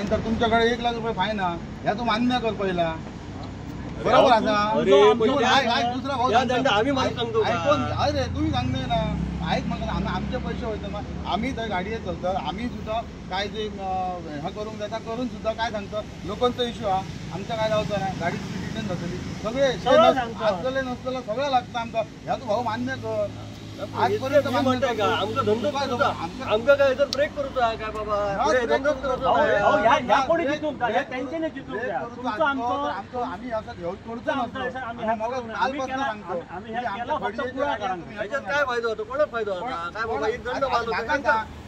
Fine तर तुमच्याकडे 1 लाख रुपये फायन हा ह्या तू मान्य कर पहिला बरोबर आसा. दुसरा भाऊ सांगतो अरे तुम्ही सांगणे ना ऐक म्हाका आमचे पैसे वयता आमी थंय गाडये चलता आमी सुद्दां काय जे हे करूंक जाता करून सुद्दां काय सांगता लोकांचो इश्यू हा आमच्या काय जावचो ना गाडी तुजी डिटेन जातली सगळे आसतले नसतले सगळें लागता आमकां ह्या तूं भाऊ मान्य कर. आजपर्यंत आमकां धंदो आमकां काय तर ब्रेक करूचो काय बाबा आमी असं करूचो हेच्यात काय फायदो होतो कोणाक फायदो जाता काय बाबा एक दंड बांदलो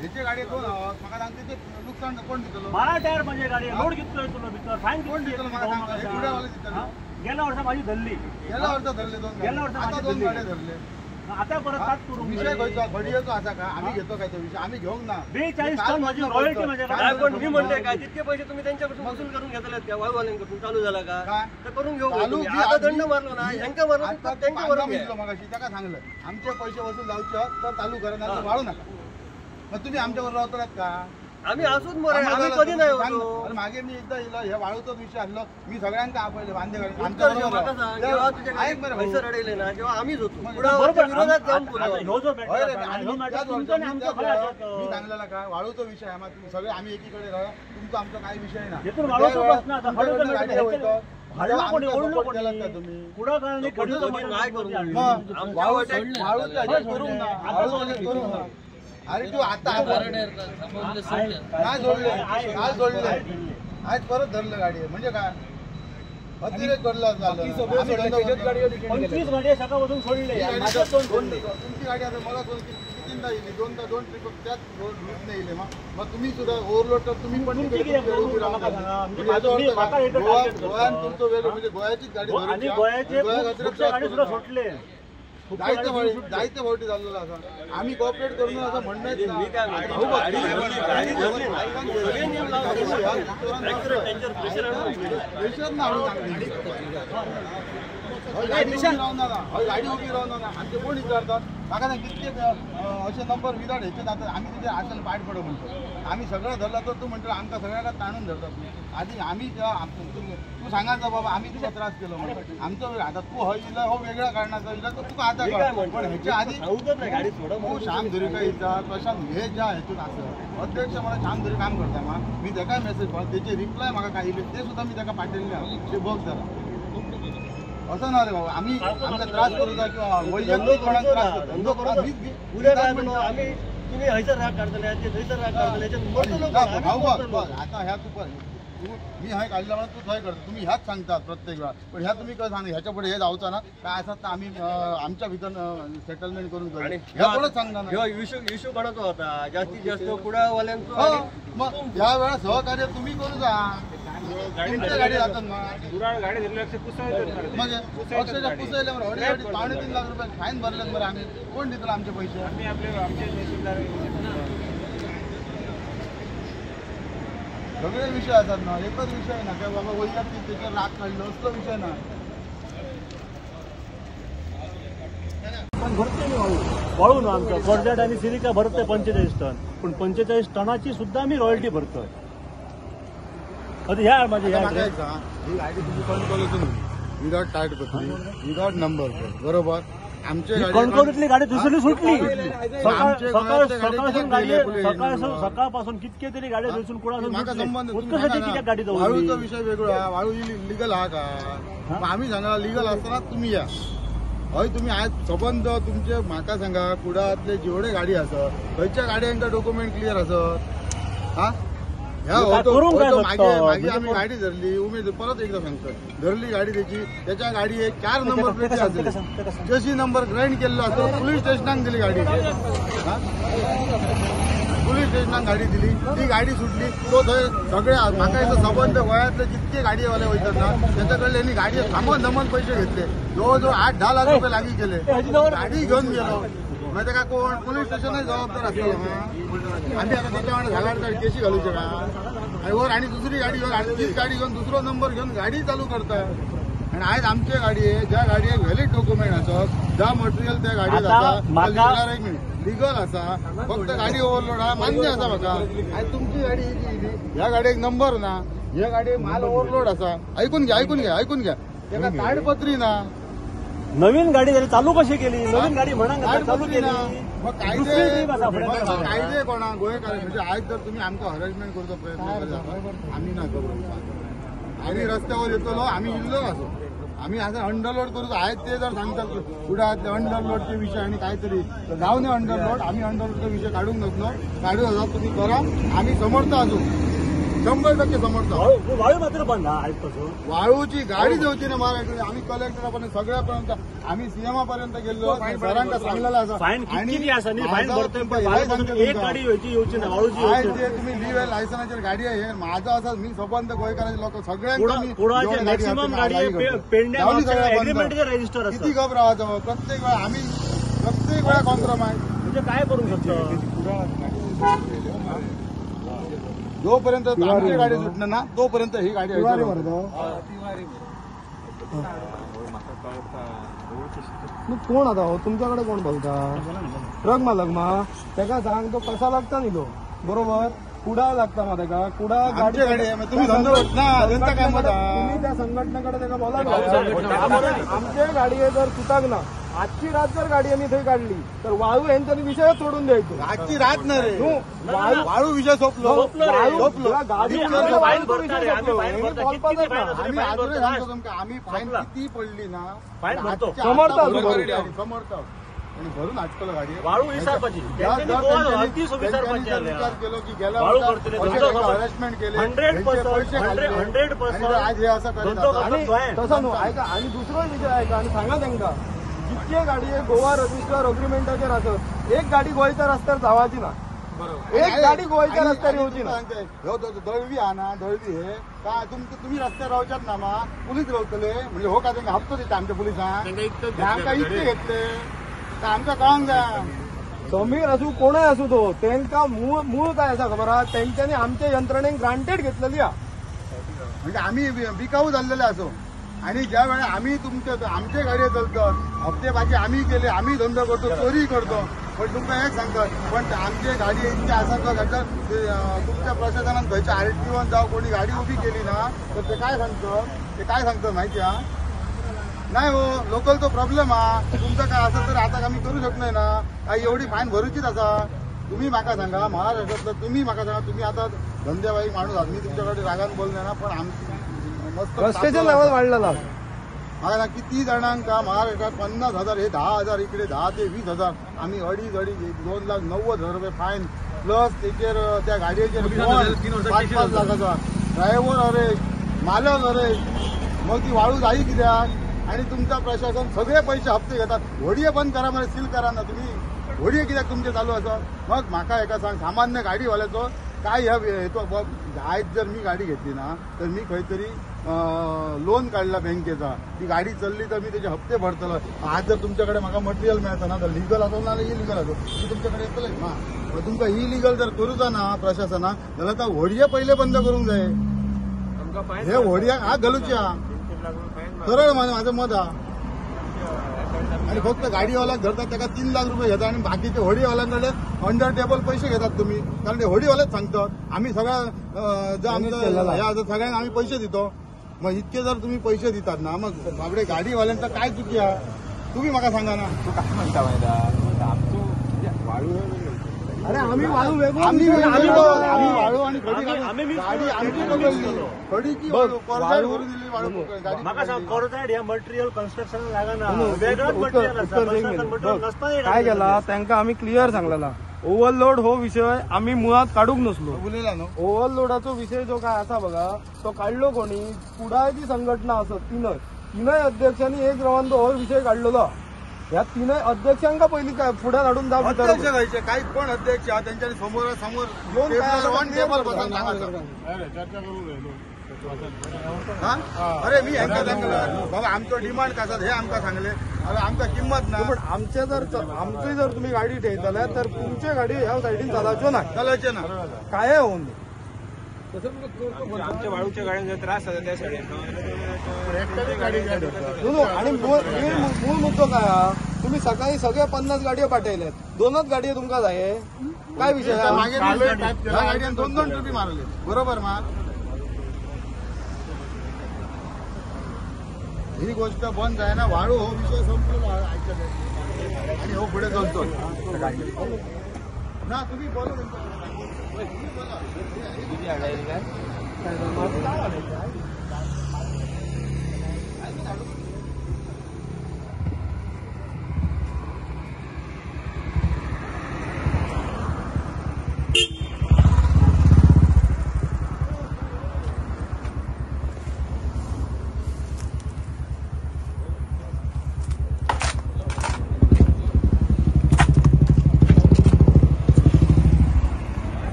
हेचे गाडी दोन म्हाका सांगते ते नुकसान कोण दितलो 12 टायर म्हणजे गाडी लोड कितलो येतलो भितर फायन कोण दितलो म्हाका सांग हे दितलो. गेल्या वर्सा माझी धरली गेल्या वर्सा धरले दोन गेल्या वर्सा आता दोन गाड्या धरले आता परत ताच करूंक विषय खंयचो घडयेचो आसा काय आमी घेतो काय तो विषय आमी घेवंक ना 42 टन माझी रॉयल्टी म्हणजे काय. पण मी म्हणते काय तितके पैसे तुम्ही त्यांच्यापासून वसूल करून घेतले त्या वाळूवाल्यांकडून चालू झाला का तर करून घेऊ. आता दंड मारलो ना ह्यांका मारलो त्यांच्या बरोबर म्हटलं मगाशी ताका सांगलं आमचे पैसे वसूल जावचे तर चालू करा नाही वाळू नका. मग तुम्ही आमच्यावर रावतलात का? आम्ही असूच मरे आम्ही कधी नाही होतो. मागे मी एकदा इलो हे वाळूचोच विषय आणलो मी सगळ्यांका आपयले वांदे पैसे रडयले ना जेव्हा आम्हीच होतो मी सांगलेला काय वाळूचो विषय आहे सगळे आम्ही एकीकडे राहा तुमचा आमचा काय विषय ना. करू ना. अरे तू आता काय जोडले काल जोडले आज परत धरलं गाडी म्हणजे काय अतिरेक घडला. 25 गाडी सकाळपासून सोडले तुमची गाडी आता मला कितींदा येईल दोनदा दोन ट्रिप त्याच रूटने येईल मग तुम्ही सुद्धा ओव्हरलोड तर तुम्ही पण गोव्यान तुमचं वेगळं म्हणजे गोव्याचीच गाडी गाडी सुटले जायते फावटी जाल्लो आसा आमी कॉपरेट करून असं म्हणणं प्रेशर ना गाडी उभी रावना ना हय गाडी उभी रावना ना आमचे कोण विचारतात म्हाका सांग कितके अशे नंबर विदाउट हेचे जातात आमी तिचे आसल पाठ पडो म्हणतो आमी सगळं धरला तर तूं म्हणटलो आमकां सगळ्यांना ताणून धरतात आदी आमी तूं सांगायचो बाबा आमी तुका त्रास केलो म्हणून आमचो आतां तूं हय इलो हो वेगळ्या कारणाचो इलो तर तुका आतां कळ पण हेच्या आदी तूं श्याम धुरीका इता प्रशांत हे ज्या हेतून आसा अध्यक्ष म्हणून श्याम धुरी काम करता मा मी तेकाय मेसेज तेचे रिप्लाय म्हाका काय येयले ते सुद्दां मी तेका पाठयल्ले आहा ते बघ जरा. असं ना रे बाबा आम्ही आमकां त्रास करूचा किंवा वैयक्तिक कोणाक त्रास धंदो करू आम्ही तुम्ही हयसर राग काढतले ते थंयसर राग काढतले बघ आता ह्या तू मी हय काडला म्हणून तू थंय करता तुम्ही ह्याच सांगतात प्रत्येक वेळा पण ह्या तुम्ही काय सांग ह्याच्या पुढे हे जावचा ना काय आसत ना आम्ही आमच्या भितर सेटलमेंट करून करू ह्या कोणच सांगणार ना. इश्यू कोणाचो होता जास्तीत जास्त कुडावाल्यांचो. मग ह्या वेळा सहकार्य तुम्ही करू जा तुमच्या गाडी जातात मग अक्षरशः पुसयले मरे अडीच 2.75 लाख रुपये फायन भरले मरे आम्ही कोण दितलो आमचे पैसे. सगळे विषय आसात ना एकच विषय ना काय बाबा वैयक्तिक तेचेर राग काडलो असलो विषय ना. पण भरते वाळू वाळू ना आमचं कोर्जाट आणि सिलिका भरते 45 टन पण 45 टनाची सुद्धा आम्ही रॉयल्टी भरतोय. ह्या माझी ही गाडी तुम्ही कणकवलीतून विदाउट टायट पत्री विदाउट नंबर बरोबर आमचे कणकवलीतली गाडी दुसरी सुटली सकाळपासून कितके तरी गाड्या थंयसून कुणासून गाडी वाळूचा विषय वेगळो हा वाळू इलिगल हा का आम्ही सांगा लिगल असताना तुम्ही या हय तुम्ही आज सबंद तुमचे म्हाका सांगा कुडातले जेवढे गाडी आसत खंयच्या गाडयांका डॉक्युमेंट क्लियर आसत हा मागे आम्ही गाडी धरली उमेद परत एकदा सांगतो धरली गाडी त्याची त्याच्या गाडी एक 4 नंबर प्लेट आसली जशी नंबर ग्राइंड केल्लो आसतो पुलीस स्टेशनाक दिली गाडी पुलीस स्टेशनाक गाडी दिली ती गाडी सुटली तो थंय सगळे म्हाका दिसता सबंद गोंयांतले जितके गाडयेवाले वयतात ना तेच्या कडल्यान गाडये थांबून दमन पैसे घेतले जवळ जवळ 8-10 लाख रुपये लागीं केले गाडी घेवन गेलो मागीर ताका कोण पुलीस स्टेशनूय जबाबदार आसतलो. आमी आतां तेच्या वांगडा झागाड केशी घालूचे काय वर आनी दुसरी गाडी घेवन आनी तीच गाडी घेवन दुसरो नंबर घेवन गाडी चालू करता. आनी आयज आमचे गाडये ज्या गाडयेक व्हॅलीड डॉक्युमेंट आसत ज्या मटेरियल त्या गाडयेक आसा एक मिनिट लिगल आसा, फक्त गाडी ओव्हरलोड आहा मान्य आसा म्हाका. आनी तुमची गाडी ही ह्या गाडयेक नंबर ना, ह्या गाडयेक माल ओव्हरलोड आसा. ऐकून घ्या ऐकून घ्या ऐकून घ्या. तेका ताडपत्री ना. नवीन गाडी जाली चालू कशी केली? नवीन गाडी म्हणा चालू केली. मग कायदे कायदे कोणा गोंयकार म्हणजे आयज जर तुम्ही आमकां हरेजमेंट करचो प्रयत्न करता आमी ना करू. आमी रस्त्यावर येतलो, आमी इल्लो आसो, आमी आतां अंडरलोड करूं. आयज ते जर सांगतात फुडारातले अंडरलोडचे विशय आनी कांयतरी जावं न्ही अंडरलोड, आमी अंडरलोडचे विशय काडूंक नासलो. काडूं आसा तुमी करा, आमी समर्थ आसूं, 100% समर्थ. वाळू मात्र बंद आयज पासून. वाळूची गाडी जावची ना महाराष्ट्र. आमी कलेक्टरा पर्यंत सगळ्या पर्यंत आमी सीएमा पर्यंत गेल्लो, सरांका सांगलेलं आसा. फायन किती आसा न्ही, फायन भरतय एक गाडी येवची ना वाळूची. आयज जे तुम्ही लिव्ह लायसनाचेर गाडी आहे माझो आसा, मी सबंद गोंयकारांचे लोक सगळ्यांक रजिस्टर किती गप रावाचो. प्रत्येक वेळा आमी प्रत्येक वेळा कॉम्प्रोमायज म्हणजे काय करूंक शकतो. जोपर्यंत आमची गाडी सुटणार ना तोपर्यंत ही गाडी. कोण आता हो तुमच्याकडे कोण बोलता? ट्रक मालक मा तेका सांग तो कसा लागता न्ही तो बरोबर कुडा लागता मा तेका कुडा गाडी तुम्ही तुम्ही त्या संघटनेकडे तेका बोला. आमचे गाडये जर सुटाक ना आजची रात जर गाडी आम्ही थंय काढली तर वाळू हेंच्यांनी विशयच सोडून द्यायचो. आजची रात ना रे, वाळू विशय सोंपलो. गाडी आमी आजूनय सांगतो तुमकां, आमी फायन किती पडली ना समर्थ समर्थ आणि भरून हाडटलो गाडी वाळू विसरपाची. विचार केलो की गेल्या हॅरेसमेंट केले 100% आज हे असं करीत. तसं न्हू आयका. आनी दुसरो विशय आयका आनी सांगा तांकां, जितके गाडये गोवा रजिस्टर अग्रीमेंटाचेर आसत एक गाडी गोंयच्या रस्त्यार जावाची ना, एक गाडी गोंयच्या रस्त्यार येवची ना. ह्यो दळवी आहा ना, दळवी हे काय तुम्ही रस्त्यार रावच्यात ना मा पुलीस रावतले म्हणजे हो काय तांकां हप्तो दिता आमच्या पुलिसांक, आमकां इतके घेतले तर आमकां कळोंक जाय. समीर आसूं कोणय आसूं तो तांकां मूळ काय आसा खबर आहा, तेंच्यांनी आमच्या यंत्रणेक ग्रांटेड घेतलेली आहा. म्हणजे आमी बिकाऊ जाल्लेले आसो. आणि ज्या वेळा आम्ही तुमच्या आमचे गाडये चलतात हप्ते बाकी आम्ही केले, आम्ही धंदो करतो, चोरी करतो, पण तुमकां एक सांगतात पण आमचे गाडये इतके आसात तुमच्या प्रशासनान खंयच्या आरटीओन जावं कोणी गाडी उभी केली ना तर ते काय सांगतात, ते काय सांगतात माहिती आहा? नाही हो लोकल तो प्रॉब्लेम आहा, तुमचं काय असं तर आता आम्ही करू शकत नाही ना, काय एवढी फायन भरूचीच आसा. तुम्ही म्हाका सांगा महाराष्ट्रातलं, तुम्ही म्हाका सांगा, तुम्ही आता धंदेवाईक माणूस आहात, मी तुमच्याकडे रागान बोलले ना पण आमची मस्त रस्त्याचे लेवल वाढलेला. म्हाका किती जाणांका महाराष्ट्रात 50,000 हे 10,000 इकडे 10 ते 20,000 आम्ही अडीच अडीच 2,90,000 रुपये फायन प्लस तेचेर त्या गाडयेचेर 5-5 लाखाचा ड्रायव्हर अरेस्ट, मालक अरेस्ट. मग ती वाळू जाई कित्याक? आणि तुमचा प्रशासन सगळे पैसे हप्ते घेतात. होडये बंद करा म्हणजे सील करा ना तुम्ही, होडये कित्याक तुमचे चालू आसा? मग म्हाका एका सांग, सामान्य गाडीवाल्याचो काय ह्या हेतो. आयज जर मी गाडी घेतली ना तर मी खंय तरी लोन काडला बँकेचा, ती गाडी चलली तर मी त्याचे हप्ते भरतलो. आज जर तुमच्याकडे म्हाका मटेरियल मेळता ना तर लिगल आसो ना इलिगल आसो ती तुमच्याकडे येतलेच ना. पण तुमकां इलिगल जर करूचा ना प्रशासनाक जाल्यार तो होडये पयले बंद करूंक जाय. हे होडयांक हात घालुची आहा, सरळ माझं मत आहा. आणि फक्त गाडीवाल्याक धरतात ताका 3 लाख रुपये घेतात आणि बाकीचे होडीवाल्यांकडे अंडर टेबल पैसे घेतात तुम्ही, कारण ते होडीवालेच सांगतात आम्ही सगळ्या जे आमचं हे आसा सगळ्यांक आम्ही पैसे दितो. मग इतके जर तुम्ही पैसे दितात ना मग बाबडे गाडीवाल्यांचा काय चुकी आहा तुम्ही म्हाका सांगा ना. तू काय म्हणता माहिती आमचो वाळू अरे आम्ही वाळू आम्ही वाळू आणि खडी गाडी आमची पकडली, खडीची वाळू कोरजाड भरून दिली वाळू गाडी. म्हाका सांग कोरजाड हे मटेरियल कन्स्ट्रक्शन लागना, वेगळंच मटेरियल आसा. काय केला तांकां आमी क्लियर सांगलेला ओव्हरलोड हो विषय आमी मुळात काडूंक नसलो. उलयला न्हू ओव्हरलोडाचो विषय जो काय आसा बघा तो काडलो कोणी, कुडाळची संघटना आसत तिनय अध्यक्षांनी एक रावन तो हो विषय काडलेलो. ह्या तीनय अध्यक्षांका पहिली काय फुड्यात हाडून जाब अध्यक्ष खंयचे काय कोण अध्यक्ष तेंच्यांनी समोर समोर ऑन टेबल बसून सांगायचं. अरे मी हेंका सांगलं बाबा आमचो डिमांड कसा हे आमकां सांगले, अरे आमकां किंमत ना. पण आमचे जर आमची जर तुम्ही गाडी ठेयतले तर तुमचे गाडी ह्या सायडीन चलाच्यो ना, चलायचे ना काय होऊन आमच्या वाळूच्या गाड्यांचा त्रास जाता त्या सायडीन. आणि मूळ मुद्दो काय हा, तुम्ही सकाळी सगळे 50 गाडयो पाठयल्यात, 2च गाडयो तुमकां जाय. काय विषय? गाडयेन 2-2 ट्रिपी मारले बरोबर. मा ही गोष्ट बंद जायना. वाळू हो विषय संपलो आयच्या आणि हो पुढे चलतो ना. तुम्ही बोला, तुम्ही बोला.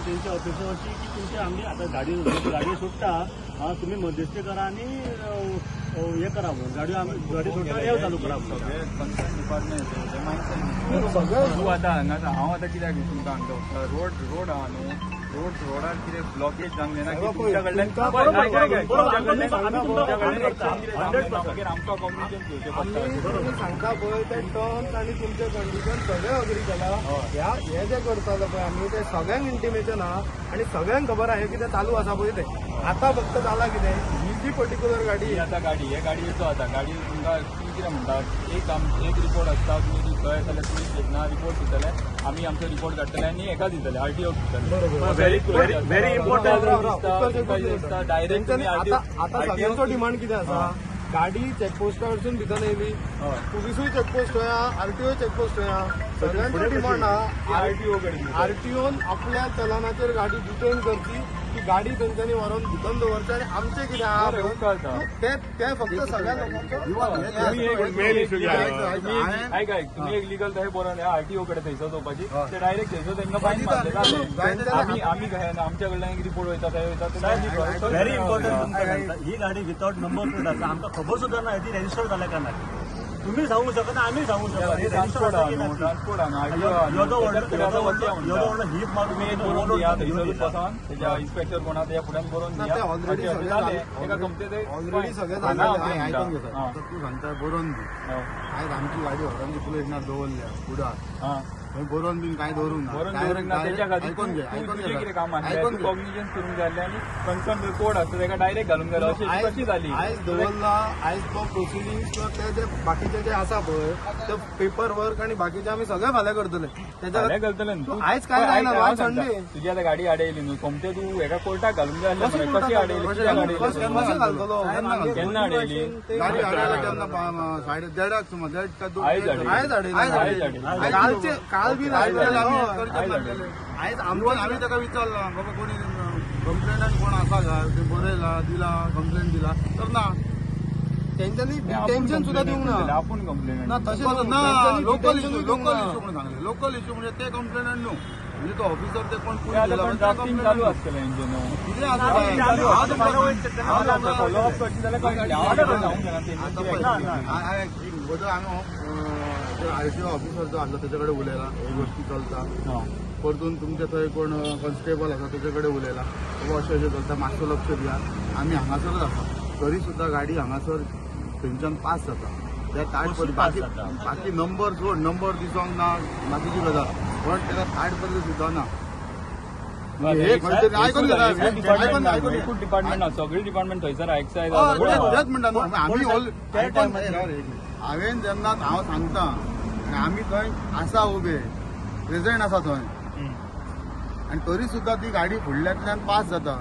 तेंची अपेक्षा अशी की तुमची आमी आतां गाडी गाडी सोडटा हा तुमी मध्यस्थी करा आनी हे करा म्हणून गाडयो आमी गाडी सोडटा येव चालू करा. सगळे कन्सर्न डिपार्टमेंट तूं आतां हांगा हांव आतां कित्याक तुमकां सांगता, रोड रोड आहा न्हू, रोड रोडार कितें ब्लॉकेज जावंक जायना की तुमच्या कडल्यान मागीर आमकां कॉग्निजन्स घेवचें पडटा. तुमी सांगता पळय ते टर्म्स आनी तुमचे कंडिशन सगळे अग्री केला. ह्या हे जे करताले पळय आमी ते सगळ्यांक इंटिमेशन आहा आनी सगळ्यांक खबर आहा कितें चालू आसा पळय तें. आतां फक्त जाला कितें, ही जी पर्टिक्युलर गाडी आतां गाडी हे गाडयेचो आतां गाडी तुमकां तुमी कितें म्हणटा, एक एक रिपोर्ट आसता, तुमी थंय जाल्यार पुलीस स्टेशनार रिपोर्ट दितले, आमी आमचो रिपोर्ट काडटले आनी हेका दितले, आरटीओक दितले. Very important. डायरेक्ट आतां सगळ्यांचो डिमांड कितें आसा, गाडी चेकपोस्टा कडसून भितर येयली, पुलिसूय चेकपोस्ट आहा, आरटीओ चेकपोस्ट आहा, सगळ्यांचो डिमांड आहा आरटीओ कडेन. आरटीओन आपल्या चलनाचेर गाडी डिटेन करची, ती गाडी तेंच्यांनी व्हरून भितर दवरची आनी आमचें कितें आहा तें तें फक्त सगळ्या लोकांचो. आयक आयक, तुमी एक लिगल थंय बरोवन आरटीओ कडेन थंयसर वचपाची, ते डायरेक्ट थंयसर तांकां फायन मारले. आमी आमी आमच्या कडल्यान एक रिपोर्ट वयता थंय वयता. व्हेरी इम्पॉर्टंट तुमकां सांगता, ही गाडी विदाउट नंबर प्लेट आसा, आमकां खबर सुद्दां ना ती रेजिस्टर जाल्या काय ना. तुम्ही सांगू शकना, आमी सांगू शकना. ट्रान्सपोर्ट हीप मारून इन्स्पेक्टर कोण आहा तेच्या फुड्यान बरोवन ऑलरेडी सगळें आयकून घेता. तूं सांगता बरोवन दी, आयज आमची गाडी व्हरून ती पुलीस स्टेशनार दवरल्या कुडाळ, थंय बरोवन बीन कांय दवरूंक ना. तेच्या खातीर कितें काम आसलें, कॉग्निजन्स करूंक जाय आनी कन्सर्न कोड आसता तेका डायरेक्ट घालूंक जाय. अशी कशी जाली आयज दवरला, आयज तो प्रोसिडींग्स किंवा ते जे बाकीचे जे आसा पळय ते पेपर वर्क आनी बाकीचे आमी सगळे फाल्यां करतले. फाल्यां करतले न्हू. आयज काय जायना, आयज संडे. तुजी आतां गाडी आडयली न्हू, सोमते तूं एका कोर्टाक घालूंक जाय. कशी आडयली, कशें घालतलो, केन्ना आडयली गाडी? आडयला केन्ना? 1:30 सुमार, 1:30 आयज आयज आडयली. कालचे काल बी आयज आमी ताका विचारला, बाबा कोणी कंप्लेनंट कोण आसा काय, ते बरयला दिला, कंप्लेन दिला तर ना. तेंच्यांनी डिटेन्शन सुद्दां दिवंक ना. आपूण कंप्लेनंट ना, तशें ना. लोकल इश्यू, लोकल इश्यू म्हणून सांगले. लोकल इश्यू म्हणजे ते कंप्लेनंट न्हू, म्हणजे तो ऑफिसर ते कोण चालू आसतलें हेंचें न्हू. कितें फॉलोअप करचें जाल्यार कळटलें. आमी आरटीओ ऑफिसर जो आसलो तेच्या कडेन उलयला, ही गोष्टी चलता. परतून तुमचे थंय कोण कॉन्स्टेबल आसा तेचे कडेन उलयला, बाबा अशें अशें चलता, मातसो लक्ष दिया, आमी हांगासरच आसा. तरी सुद्दां गाडी हांगासर थंयच्यान पास जाता. त्या ताटपत्री बाकी बाकी नंबर सोड, नंबर दिसोंक ना बाकीची गजाल, पण तेका ताटपत्री सुद्दां ना. आयकून डिपार्टमेंट ना, सगळी डिपार्टमेंट थंयसर एक्सायज. तेच म्हणटा न्हू आमी. हांवें जेन्ना हांव सांगता आनी आमी थंय आसा उबे, प्रेझेंट आसा थंय, आनी तरी सुद्दां ती गाडी फुडल्यांतल्यान पास जाता,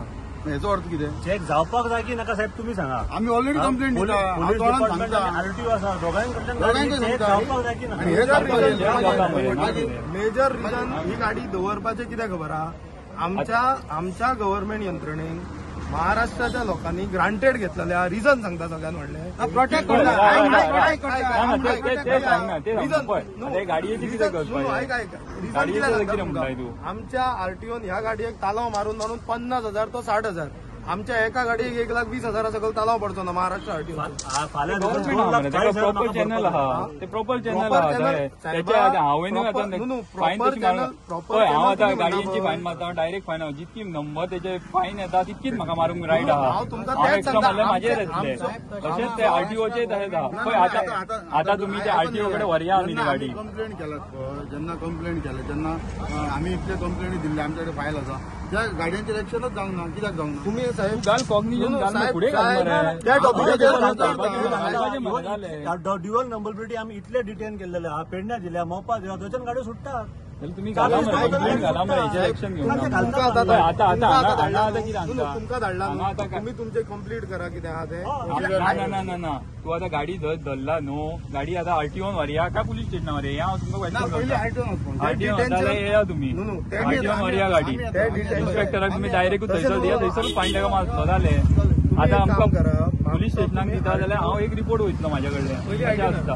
हेचो अर्थ कितें? चेक जावपाक जाय की नाका साहेब तुमी सांगा. आमी ऑलरेडी कंप्लेन दिता, डिपार्टमेंट आरटीओ आसा, दोगांय जावपाक जाय की नाका. मेजर रिजन ही गाडी दवरपाचें कितें खबर आहा, आमच्या आमच्या गव्हर्मेंट यंत्रणेन महाराष्ट्राच्या लोकांनी ग्रांटेड घेतलेले रिजन सांगता सगळ्यात व्हडलें. आमच्या आरटीओन ह्या गाडयेक तालाव मारून मारून 50,000 तो 60,000 आमच्या एका गाडयेक 1,20,000 सकयल तालाव पडचो ना महाराष्ट्र आरटीओ. प्रॉपर चॅनल आहा ते, प्रॉपर चॅनल आहा तेच्या. हांवें फायन हांव आतां गाडयेची फायन मारता, डायरेक्ट फायन. हांव जितकी नंबर तेचे फायन येता तितकीच म्हाका मारूंक रायट आहा. हांव एक्स्ट्रा मारल्यार म्हाजेर येतले. तशेंच ते आरटीओचे तशेंच आहा. पळय आतां आतां तुमी ते आरटीओ कडेन व्हरया आमी ती गाडी. कंप्लेंट केला जेन्ना, कंप्लेंट केले तेन्ना आमी इतले कंप्लेनी दिल्ले, आमचे कडेन फायल आसा. त्या गाडयांचेर एक्शनच जावंक ना. कित्याक जावंक ना? तुमी साहेब घाल कॉग्निजन घाल फुडें घाल. ड्युअल नंबर प्लेटी आमी इतले डिटेन केल्लेले आहा, पेडण्या जिल्ल्या, मोपा जिल्ल्या, थंयच्यान गाडयो सुट्टात. तुमी घाला मरे कंप्लेंट, घाला मरे हेचेर एक्शन घेवन. आतां आतां आतां कितें तुमकां धाडला, तुमी तुमचे कंप्लीट करा कितें आहा तें. ना ना ना ना, तूं आतां गाडी धरला न्हू, गाडी आतां आरटीओन व्हरया काय पुलीस स्टेशनार व्हरया? हांव तुमकां क्वेश्चन करता. आरटीओन जाल्यार येया तुमी, आरटीओन व्हरया गाडी. इन्स्पेक्टराक तुमी डायरेक्ट थंयसर दिया, थंयसर फायन ताका मारतलो. जालें. आतां आमकां पुलीस स्टेशनाक दिता जाल्यार हांव एक रिपोर्ट वयतलो म्हाज्या कडल्यान. अशें आसता.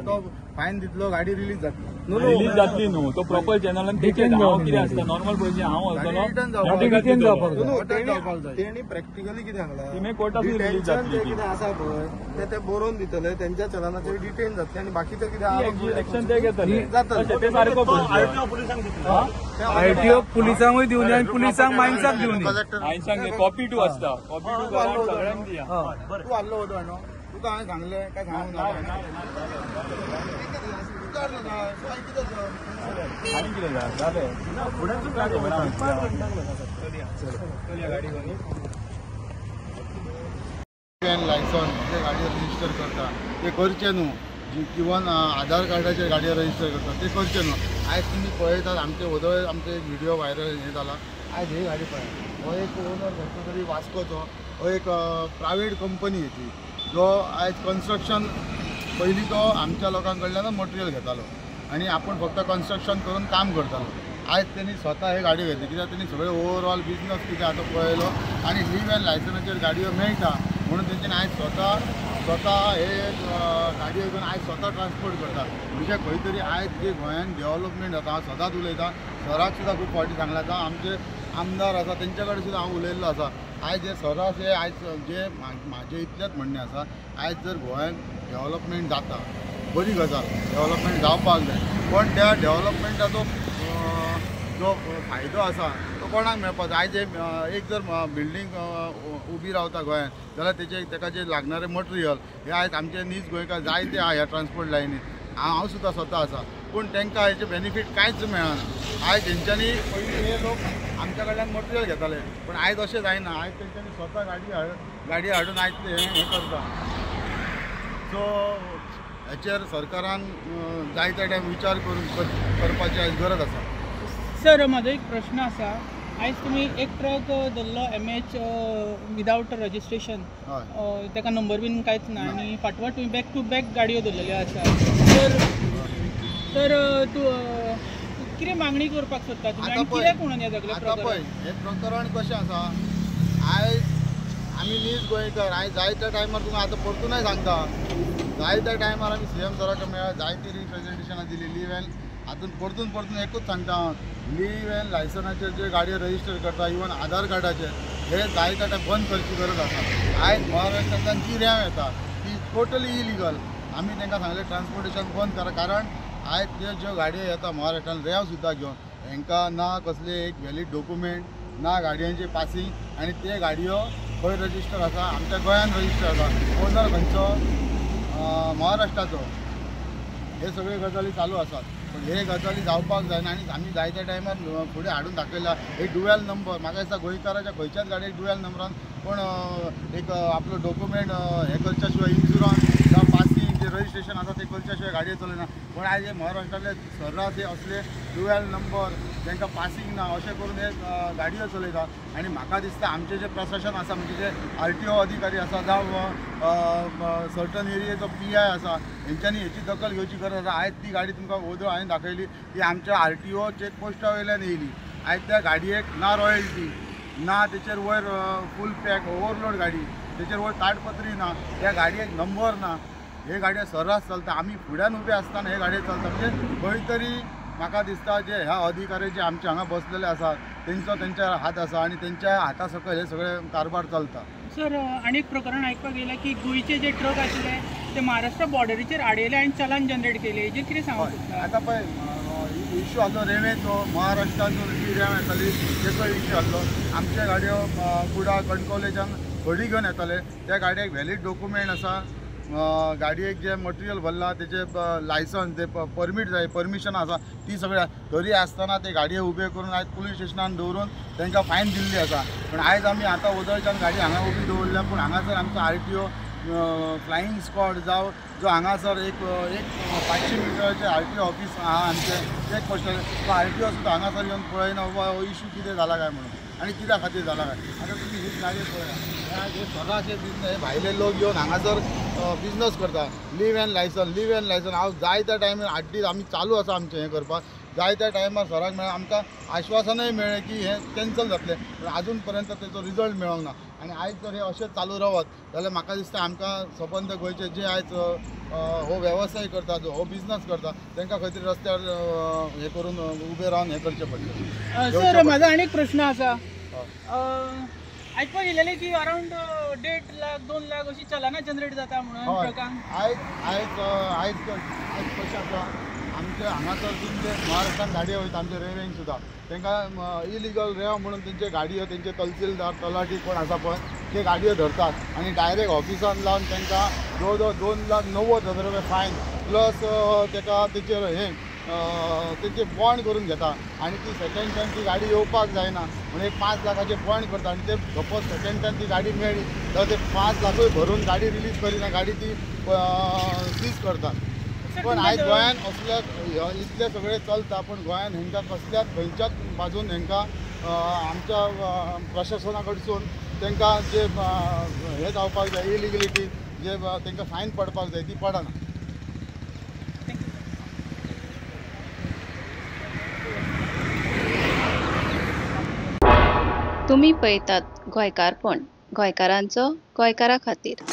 तो फायन दितलो, गाडी रिलीज जातली. रिलीज जातली न्हू, तो प्रॉपर चॅनलान डिटेन. हांव कितें आसता नॉर्मल पयशे हांव वतलो. तेणी प्रॅक्टिकली कितें सांगलां, कोर्टासून रिलीज जातली. कितें आसा पळय ते बरोवन दितले, तेंच्या चलनाचेर डिटेन जातले आनी बाकीचे कितें एक्शन ते घेतले. ते सारको आरटीओ पुलिसांकूय दिवनी आनी पुलिसांक मायन्साक दिवनी. मायन्सांक कॉपी टू आसता, कॉपी टू सगळ्यांक दिया. तूं हाडलो होतो न्हू, तुका हांवें सांगलें काय सांगूंक ना? आनी कितें जालें? लायसन्स जे गाडयो रजिस्टर करता ते करचे न्हू, इवन आधार कार्डाचेर गाडयो रजिस्टर करता ते करचे न्हू. आयज तुमी पळयतात आमचे वदळ आमचे एक व्हिडिओ व्हायरल हें जाला. आयज ही गाडी पळय, हो एक ओनर खंयचो तरी वास्कोचो, हो एक प्रायवेट कंपनी हेची, जो आयज कन्स्ट्रक्शन पयलीं तो आमच्या लोकां कडल्यान मटेरियल घेतालो आनी आपूण फक्त कन्स्ट्रक्शन करून काम करतालो. आयज तेणी स्वता हे गाडयो घेतली कित्याक तेणी सगळे ओवरऑल बिजनस कितें आतां पळयलो आनी लीव अँड लायसनाचेर गाडयो मेळटा म्हणून तेंच्यानी आयज स्वता स्वता हे गाडयो घेवन आयज स्वता ट्रान्सपोर्ट करता. म्हणजे खंय तरी आयज जे गोंयांत डेव्हलपमेंट जाता, हांव सदांच उलयतां, सराक सुद्दां खूब फावटी सांगलां, जावं आमचे आमदार आसा तेंच्या कडेन सुद्दां हांव उलयल्लो आसा. आयज जे सरास हे आयज जे म्हाजें इतलेंच म्हणणें आसा, आयज जर गोंयांत डेव्हलपमेंट जाता बरी गजाल, डेव्हलपमेंट जावपाक जाय, पण त्या डेव्हलपमेंटाचो जो फायदो आसा तो कोणाक मेळपाक जाय. आयज एक जर बिल्डींग उबी रावता गोंयांत जाल्यार तेचे ताका जे लागणारें मटेरियल हे आयज आमचे नीज गोंयकार जायते आहा ह्या ट्रान्सपोर्ट लायनीन, हांव सुद्दां स्वता आसा, पूण तांकां हेचे बेनिफीट कांयच मेळना. आयज तेंच्यांनी पयलीं हे लोक आमच्या कडल्यान मटेरियल घेताले, पूण आयज अशें जायना. आयज तेंच्यांनी स्वता गाडी हाडून आयज ते हें करता. सो हेचेर सरकारान जायते टायम विचार करून करपाची आयज गरज आसा. सर म्हाजो एक प्रश्न आसा, आयज तुमी एक ट्रक धरलो एमएच विदावट रजिस्ट्रेशन, ताका नंबर बीन कांयच ना आनी फाटवाट तुमी बॅक टू बॅक गाडयो धरलेल्यो आसा, तर तूं कितें मागणी करपाक सोदता तुमी आनी कित्याक म्हणून हें सगळें आतां पळय हें प्रकरण कशें आसा, आयज आमी नीज गोंयकार, आयज जायत्या टायमार तुमकां आतां परतूनय सांगता, जायत्या टायमार आमी सीएम सराक मेळ्ळा, जायती रिप्रेझेंटेशनां दिली लीव अँड हातून परतून परतून एकूच सांगता हांव, लीव अँड लायसनाचेर जे गाडयो रजिस्टर करता इवन आधार कार्डाचेर हे जायत्या टायम बंद करची गरज आसा. आयज महाराष्ट्रांतल्यान जी रेंव येता ती टोटली इलिगल. आमी तांकां सांगलें ट्रान्सपोर्टेशन बंद करा, कारण आयज त्यो ज्यो गाडयो येता महाराष्ट्रान रेंव सुद्दां घेवन हेंकां ना कसले एक व्हॅलीड डॉक्युमेंट ना गाडयांचे पासिंग, आनी ते गाडयो खंय रजिस्टर आसा, आमच्या गोंयान रजिस्टर आसा, ओनर खंयचो महाराष्ट्राचो. हे सगळे गजाली चालू आसात, पण हे गजाली जावपाक जायना आनी आमी जायत्या टायमार फुडें हाडून दाखयला. एक डुवेल नंबर म्हाका दिसता गोंयकाराच्या खंयच्याच गाडयेक डुवेल नंबरान कोण एक आपलो डॉक्युमेंट हें करच्या शिवाय इन्शुरन्स जावं पासिंग जे रजिस्ट्रेशन आसा तें करच्या शिवाय गाडयो चलयना. पूण आयज हे महाराष्ट्रांतले सर्रास हे असले डुवेल नंबर तांकां पासिंग ना अशें करून हे गाडयो चलयता. आनी म्हाका दिसता आमचें जें प्रशासन आसा म्हणजे जे आरटीओ अधिकारी आसा जावं सर्टन एरियेचो पीआय आसा हेंच्यांनी हेची दखल घेवची गरज आसा. आयज ती गाडी तुमकां वोदोळ हांवें दाखयली ती आमच्या आरटीओ चॅकपोस्टा वयल्यान येयली. आयज त्या गाडयेक ना रॉयल्टी ना, तेचेर वयर फूल पॅक ओवरलोड गाडी, तेचेर वयर ताडपत्री ना, त्या गाडयेक नंबर ना. हे गाडयो सर्रास चलता, आमी फुड्यान उबे आसतना हे गाडयो चलता. म्हणजे खंय तरी म्हाका दिसता जे ह्या अधिकारी जे आमचे हांगा बसलेले आसा तेंचो तेंच्या हात आसा आनी तेंच्या हाता सकयल हे सगळे कारभार चलता. सर, आनी एक प्रकरण आयकपाक येयलें की गोंयचे जे ट्रक आशिल्ले ते महाराष्ट्र बॉर्डरीचेर आडयले आनी चलान जनरेट केले, हेजेर कितें सांगूंक सोदता? आतां पळय इश्यू आसलो रेंवेचो, महाराष्ट्रांतून जी रेंव येताली तेचो इश्यू आसलो. आमच्या गाडयो कुडा कणकवलेच्यान खडी घेवन येताले, त्या गाडयेक व्हॅलीड डॉक्युमेंट आसा, गाडयेक जे मटेरियल भरला तेचे लायसन्स, ते परमीट जाय, परमिशन आसा, ती सगळी तरी आसतना ते गाडये उबे करून आयज पुलीस स्टेशनान दवरून तांकां फायन दिल्ली आसा. पूण आयज आमी आतां वदळच्यान गाडी हांगा उबी दवरल्या, पूण हांगासर आमचो आरटीओ फ्लायींग स्क्वॉड जावं जो हांगासर एक 500 मिटराचें आरटीओ ऑफिस आहा आमचें, चेक पोस्टाचें, तो आरटीओ सुद्दां हांगासर येवन पळयना बाबा हो इशू कितें जाला काय म्हणून आनी कित्या खातीर जाला काय. आतां तुमी ही गाडी पळया, हे सदांचे बिजनस, हे भायले लोक येवन हांगासर बिजनस करता. Leave and licence, leave and licence. हांव जाय त्या टायमार 8 दीस आमी चालू आसा आमचें हें करपाक, जाय त्या टायमार सराक मेळ्ळें, आमकां आश्वासनय मेळ्ळें की हें कॅन्सल जातलें, पूण आजून पर्यंत तेचो रिजल्ट मेळोंक ना. आनी आयज जर हें अशें चालू रावत जाल्यार म्हाका दिसता आमकां सबंद गोंयचे जे आयज हो वेवसाय करता, हो बिजनस करता, तांकां खंय तरी रस्त्यार हें करून उबें रावन हें करचें पडटलें. सर, म्हाजो आनी एक प्रश्न आसा, आयकपाक येयलेलें की अरावंड 1.5 लाख 2 लाख अशी चलनां जनरेट जाता म्हणून ट्रकांक. आयज आयज आयज आयज कशें आसा आमचे हांगासर तुमचे महाराष्ट्रान गाडयो वयता आमचे रेंवेंक सुद्दां, तांकां इलिगल रेंव म्हणून तेंचे गाडयो, तेंचे तहसीलदार तलाठी कोण आसा पळय ते गाडयो धरतात आनी डायरेक्ट ऑफिसान लावन तांकां जवळ जवळ 2,90,000 रुपया फायन प्लस ताका तेचेर हें तेंचे बॉन्ड करून घेता आनी ती सेकेंड टायम ती गाडी येवपाक जायना म्हणून एक 5 लाखाचे बॉन्ड करता आनी ते सपोज सेकेंड टायम ती गाडी मेळ्ळी जाल्यार ते 5 लाखूय भरून गाडी रिलीज करिना, गाडी ती सीज करतात. पण आयज गोंयान असल्या इतले सगळे चलता, पूण गोंयान हेंकां कसल्याच खंयच्याच बाजून हेंकां आमच्या प्रशासना कडसून तांकां जे हें जावपाक जाय, इलिगलिटी जे तांकां फायन पडपाक जाय ती पडना. तुमी पळयतात गोंयकारपण, गोंयकारांचो गोंयकारा खातीर.